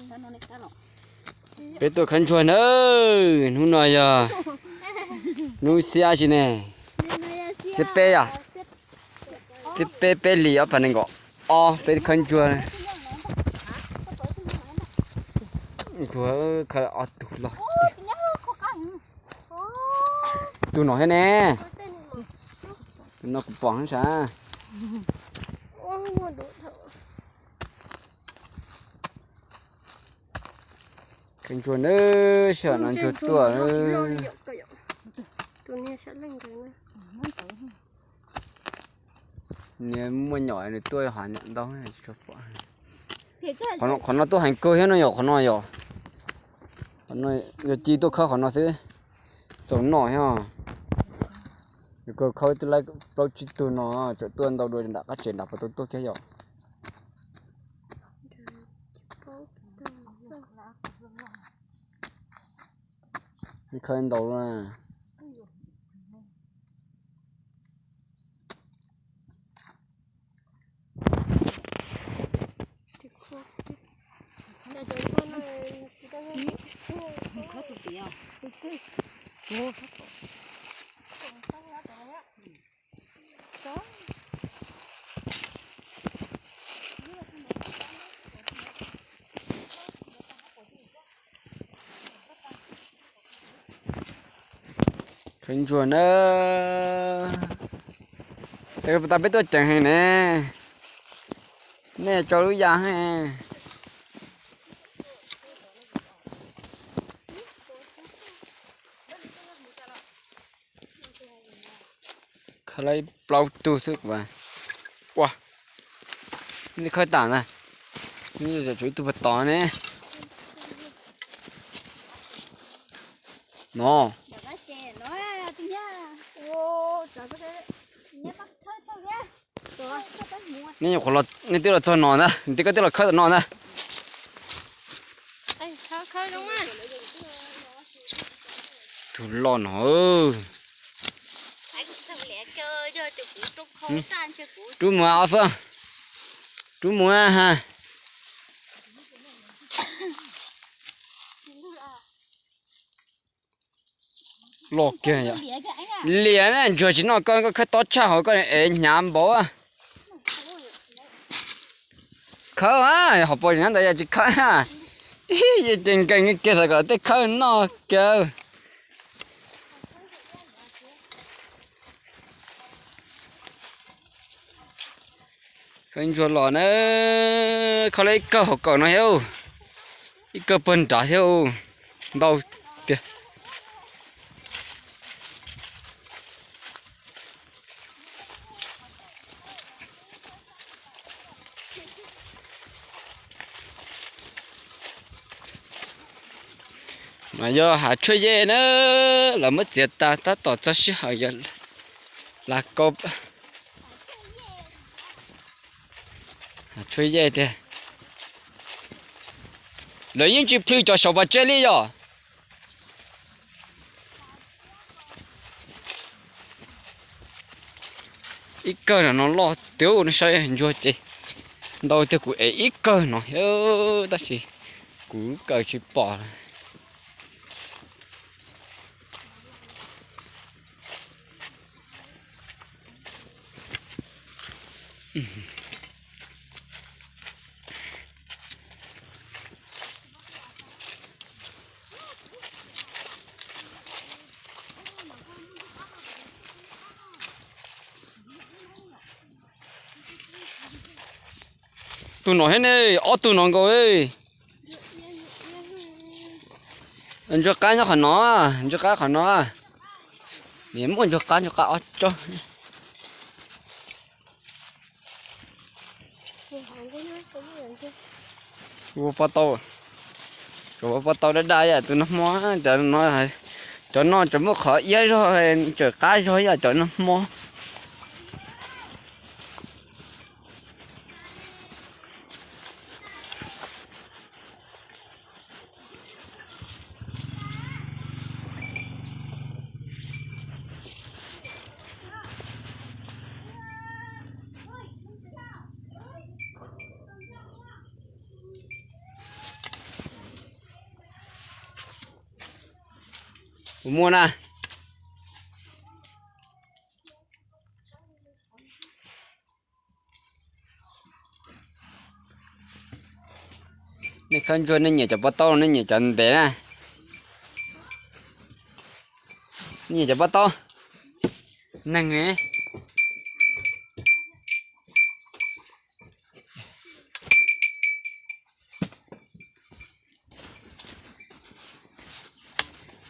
Peb tuaj khawb ntsuag nawb, hnub no yog hnub xiab tsi ne, xiab peb yom, xiab peb, peb hlis ob phav nees nkaum ob, peb khawb ntsuag. Ntsuag khawb ob tug loj tiag. Tus no thiab ne, tus no kuv pom sav. Khawb ntsuag nawb, sij hawm no ntsuag tuaj. Nws muaj nyom nws tuaj hav nyom ntau. Qhov no tuaj heev kawg thiab no yom, qhov no yom. Qhov no yog ci tuaj khawb qhov no xwb, txaus noj thiab. Yus kawg khawb twb laib plaub tsib tug no, tseem tuaj ntau dua nram qab tsev nram puas tau tuaj kiag yom. Khawb ntau. Khawb ntsuag na, tas peb tuaj ceev heev ne, nej tso lub ya heev. Khawb lawm plaub tug xwb. Ua, nej khawb tas ntag, tshuav ib tug puag tod ne. No, nej nyuam qhuav los, nej twb los txog no ntag, nej twb, koj twb los khawb tom no ntag. Tus loj no. Rub mus ob fwb, rub mus ha. Loj kiag yom. Liam na, ntsuag tsis noj koj, koj khawb tob tshaj hauv koj ev hnyav npaum. Khawb a, hauv paus ntawd yog tsis khawb a, ces nkees kiag txawm kom tej khawb noj kiag. Khawb ntsuag los na, khawb lawm ib kawg hauv kawm no thiab, ib kawg puag nrad thiab, ntau tiag. No yog hav tshuaj yej na, lawv muab txiav tas tab tom txog sij hawm yog lav kaub. Hav tshuaj yej tiag, lawv yeej tsis plhws cov saum pas tseg li yom. Ib kawg no loj tiag, nej saib ntsuag ces ntau tiag, kuv ev ib kawg no thiab tab sis kuv kaw tsis pom. Tus no thiab ne, ob tug no nkaus. Ntsuag qab nyob qhov no, ntsuag qab qhov no. Nws muaj ntsuag qab, ntsuag qab ob tsob. Ua pob tau, cov pob tau daj daj yam tus nag hmo, cov no, cov no tseem muaj qhov iab zog, tseem qab zog yam cov nag hmo. Muaj na. Nej khawb ntsuag nej nyiam cov pob taub, nej nyiam cov ntev na. Nej nyiam cov pob taub. Neeg ne.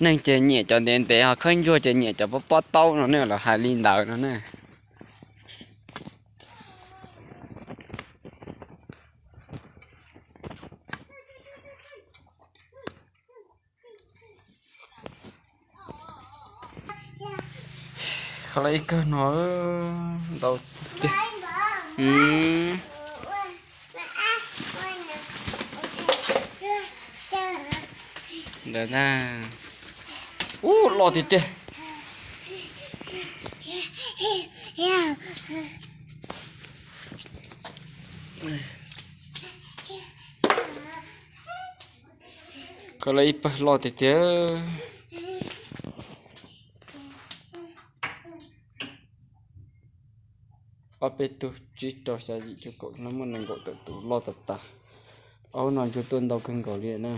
Neeg ces nyiam cov ntev ntev, ho khawb ntsuag ces nyiam cov pob pob taub no ne, lawv hais li ntawd no ne. Kho lawv ib kawg no ntau tiag. Ntawd na. Ub, loj tiag tiag. Kho lawv ib pawg loj tiag tiag. Ob peb tug tsib rau xya yim cuaj kaum, no muaj nees nkaum tawm tus, loj tas tas. Ob no ntsuag tuaj ntau kawg nkaus li na.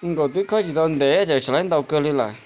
Nkaus twb khawb tsis tau ntev ces sawv daws ntau kawg li lawm.